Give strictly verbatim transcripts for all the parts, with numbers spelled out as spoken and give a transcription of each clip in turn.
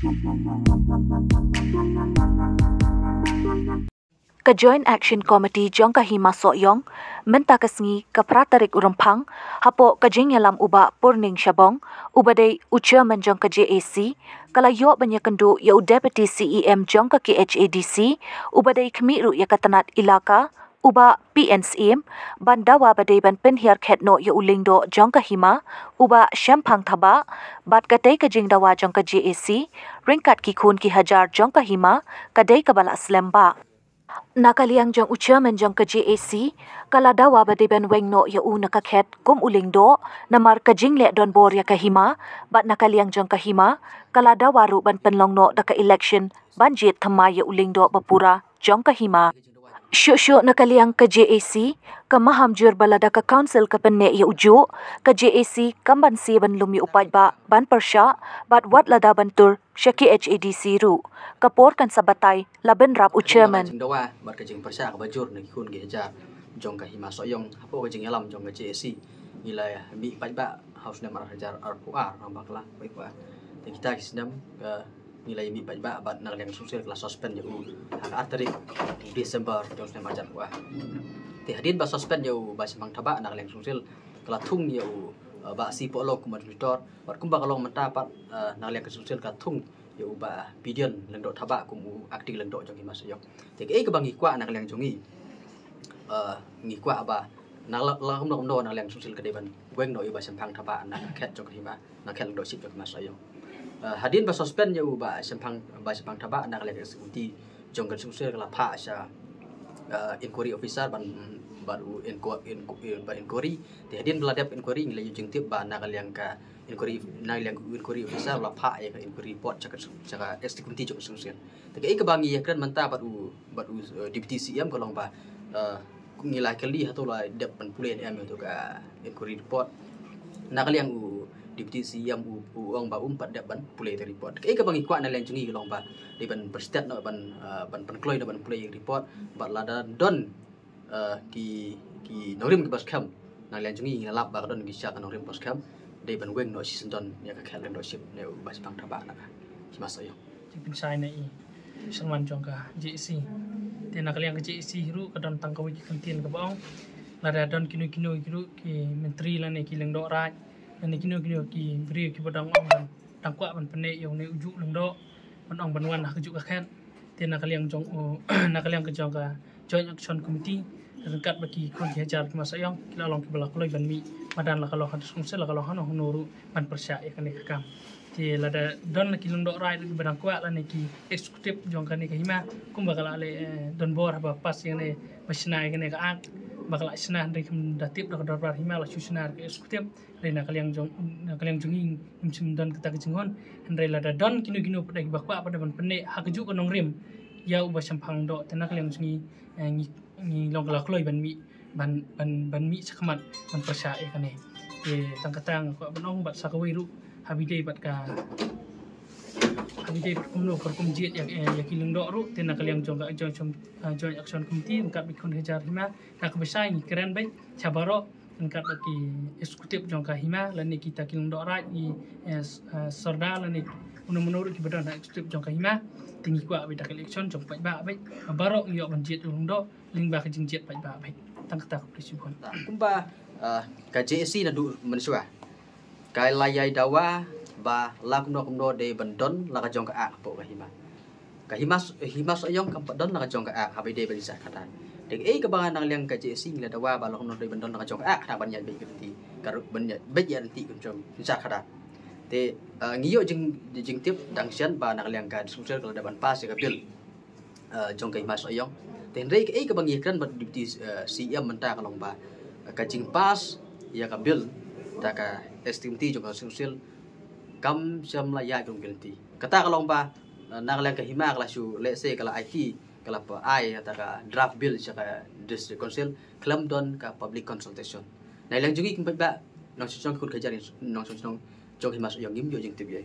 Ka Joint Action Committee jong ka Hima Sohiong mynta ka sngi ka phra tarik u Rymphang, hapoh ka jingïalam u Bah Purning Shabong, uba dei u chairman jong ka J A C, ka la ïoh ban ïakynduh ïa u Deputy C E M jong ka K H A D C, uba dei khmih ruh ïa ka tnat ilaka, u Bah P N Syiem, ban dawa ba dei ban pynhiar khet noh ïa u lyngdoh jong ka hima, u Bah Shemphang Thabah, bad katei ka jingdawa jong ka J A C ryngkat ki khun ki hajar jong ka hima, ka dei kaba la slem bha. Na ka liang jong u chairman jong ka J A C, ka la dawa ba dei ban weng noh ïa u na ka khet kum u lyngdoh, namar ka jingleh donbor ïa ka hima, bad na ka liang jong ka hima, ka la dawa ruh ban pynlong noh da ka election ban jied thymmai ïa u lyngdoh ba pura jong ka hima. Shuh shuh na ka liang ka J A C, ka maham jur ba lada ka council ka pynneh ïa u juh, ka J A C kam banse ban lum ïa u paidbah ban pyrshah, bad wat lada ban tur sha K H A D C ruh, ka por kan sa batai, la bynrap u chairman. Jingdawa bad ka jingpyrshah kaba jur na ki khun ki hajar jong ka hima Sohiong hapoh ka jingïalam jong ka J A C. Ngi la mih paidbah ha u snem ar hajar arphew ar, nang bakla paidbah. Te kita ki snem ka ngi la mih paidbah bad na ka liang ka Council ka la suspend ïa u ha ka ar tarik December jong u snem ar hajar arphew ar. Te hadien ba suspend ïa u Bah Shemphang Thabah, na ka liang ka Council ka la thung ïa u, eh, Bah C Pohlo kum administrator, bad kumba ka long mynta pat, eh, na ka liang ka Council ka thung ïa u Bah Pidion Lyngdoh Thabah kum u acting lyngdoh jong ka hima Sohiong. Te kaei kaba ngi kwah na ka liang jong ngi, eh, ngi kwah ba na la, la kumno kumno na ka liang ka Council ka dei ban weng noh ïa u Bah Shemphang Thabah na ka khet jong ka hima, na ka khet lyngdohship jong ka hima Sohiong. Eh, hadien ba suspend ïa u Bah Shemphang, Bah Shemphang Thabah, na ka liang ka executive jong ka Council ka la phah sha, eh, inquiry officer ban, ban u inqu-, inqu-, ban inquiry. Te hadien ba la dep inquiry ngi la ïoh jingtip ba na ka liang ka inquiry, na ka liang inquiry officer la phah ïa ka inquiry report sha ka, sha ka executive committee jong ka Council. Te kaei kaba ngi ïakren mynta bad u, bad u, eh, Deputy C M ka long ba, eh, ngi la kylli hato la dep ban pule ne em ïa uto ka inquiry report. Na ka liang u Deputy C M u, u ong ba um pat dep ban pule ïa ka report. Kaei kaba ngi kwah na liang jong ngi ka long ba dei ban pynstet noh ban, eh, ban pynkloi noh ban pule ïa ka report, bad lada don, eh, ki, ki nongrim kiba skhem, na liang jong ngi ngi la lap ba ka don ki sha ka nongrim ba skhem, dei ban weng noh shisyndon ïa ka khet lyngdohship ne u Bah Shemphang Thabah na ka hima Sohiong. Jingpynshai na i Chairman jong ka J A C. Te na ka liang ka J A C ruh ka don tang kawei ka kyntien kaba ong, lada don kino kino ki ruh ki myntri lane ki lyngdoh raid lane kino kino ki briew kiba dang ong ban, dang kwah ban pynneh ïa une u juh lyngdoh, ban ong ban wan ha ka juh ka khet. Te na ka liang jong u, na ka liang ka jong ka Joint Action Committee ryngkat bad ki khun ki hajar ki hima Sohiong ki la long kiba la kloi ban mih madan, la ka long ha District Council, la ka long hano hano ruh, ban pyrshah ïa kane ka kam. Te lada don la ki lyngdoh raid ruh kiba dang kwah lane ki executive jong kane ka hima, kumba ka la leh, eh, donbor haba pass ïa kane, ba shna ïa kane ka act, ba ka la shna, hynrei kam da tip da ka dorbar hima, la shu shna da ka executive. Hynrei na ka liang jong, na ka liang jong ngi ngim shym don kata ka jinghun. Hynrei lada don kino kino pat de kiba kwah pat de ban pynneh ha ka juh ka nongrim ïa u Bah Shemphang Thabah, te na ka liang jong ngi, eh, ngi, ngi long ka la kloi ban mih, ban, ban, ban mih shakhmat ban pyrshah ïa kane. Te tang kata nga kwah ban ong bad sa kawei ruh, haba ïadei bad ka, haba ïadei bad kumno ka rukom jied ïa, eh, ïa ki lyngdoh ruh, te na ka liang jong ka Joint, eh, Joint Action Committee ryngkat bad ki khun hajar hima, na kaba shai ngi kren beit sha baroh ryngkat bad ki executive jong ka hima lane kita ki lyngdoh raid, ki, eh, s-, eh, sordar lane uno uno ruh kiba don ha executive jong ka hima. Te ngi kwah beit da ka election jong paidbah beit, baroh ngi ïoh ban jied ïa u lyngdoh lyngba ka jingjied paidbah beit. Tang kata, khublei shibun. Kumba, eh, ka J A C naduh mynshuwa ka la ïai dawa ba la kumno kumno dei ban don la ka jong ka act hapoh ka hima. Ka hima, hima Sohiong kam pat don la ka jong ka act haba ïadei bad i sah khadar. Te kaei kaba na ka liang ka J A C ngi la dawa ba la kumno dei ban don la ka jong ka act, khnang ban ïaid beit ïa ka lynti, ka ruh ban ïaid beit ïa ka lynti kum jong i sah khadar. Te, eh, ngi ïoh jing, jingtip dang shen ba na ka liang ka District Council ka la dep ban pass ïa ka bill, eh, jong ka hima Sohiong. Te hynrei kaei kaba ngi kren bad Deputy, eh, C M mynta ka long ba, eh, ka jingpass ïa ka bill da ka executive committee jong ka District Council kam shym la ïaid kum ki lynti. Kata ka long ba, eh, na ka liang ka hima ka la shu, let's say, ka la aiti, ka la pynai kata ka draft bill sha ka District Council khlem don ka public consultation. Na liang jong ngi kum paidbah, nongshong shnong, ki khun ki hajar, nongshong shnong jong ka hima Sohiong ngim ïoh jingtip ïa.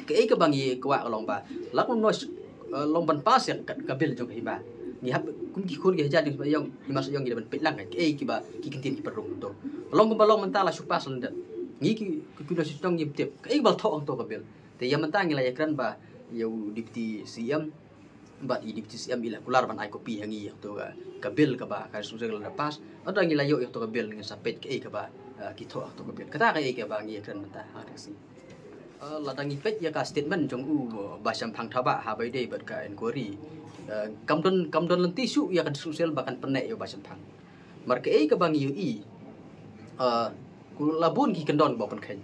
Kaei kaba ngi kwah ka long ba la kumno, eh, long ban pass ïa ka, ka bill jong ka hima. Ngi hap kum ki khun ki hajar jong ka hima Sohiong, hima Sohiong ngi dei ban peit lang kaei kiba, ki kyntien kiba rung to. Long kumba long mynta la shu pass lyndet. Ngi ki, ki, ki nongshong shnong ngim tip kaei ba la thoh hangto ka bill. Te ïa mynta ngi la ïakren ba ïa u Deputy C M, bad i Deputy C M i la kular ban ai copy ha ngi ïa to ka, ka bill kaba ka resolution la pass. Hynrei ngi la ïoh ïa to ka bill, ngin sa peit kaei kaba, eh, ki thoh ha to ka bill. Kata kaei kaba ngi ïakren mynta ha ka sngi. Eh, lada ngi peit ïa ka statement jong u, eh, Bah Shemphang Thabah haba ïadei bad ka inquiry. Eh, kam don, kam don lynti shuh ïa ka resolution ba kan pynneh ïa u Bah Shemphang. Mar kaei kaba ngi ïohi, eh, ku la bun ki kyndon ba pynkheiñ.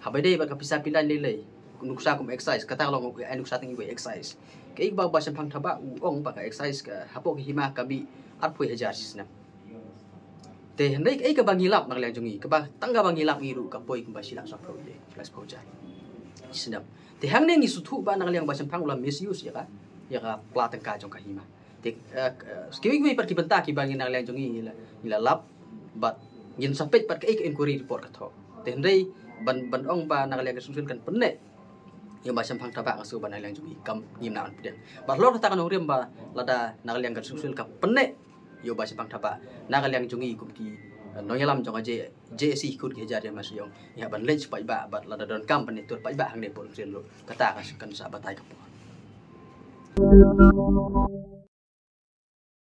Haba ïadei bad ka pisa pylliang lei lei, nuksa kum excise, kata ka long ai nuksa tang iwei excise. Kaei kaba Bah Shemphang Thabah u ong ba ka excise ka hapoh ka hima ka mih arphew hajar shi snem. Te hynrei kaei kaba ngi lap na ka liang jong ngi, kaba tang kaba ngi lap ngi ruh ka poi kumba shi lak saphew, shi lak saphew hajar shi snem. Te hangne ngi sngewthuh ba na ka liang Bah Shemphang u la misuse ïa ka, ïa ka pla tyngka jong ka hima. Te, eh, kiwei kiwei pat ki bynta kiba ngi na ka liang jong ngi ngi la, ngi la lap, bad ngin sa peit pat kaei ka inquiry report ka thoh. Te hynrei ban, ban ong ba na ka liang ka resolution kan pynneh ïa u Bah Shemphang Thabah, nga sngew ba na ka liang jong ngi kam, ngim nang pdiang. Bad halor kata ka nongrim ba lada na ka liang ka resolution ka pynneh ïa u Bah Shemphang Thabah, na ka liang jong ngi kum ki, eh, nongïalam jong ka J, JAC khun ki hajar ïa ma sha ïong, ïa ban leit sha paidbah bad lada donkam ban ïatur paidbah hangne pun sien ruh, kata ka kan sa batai ka por.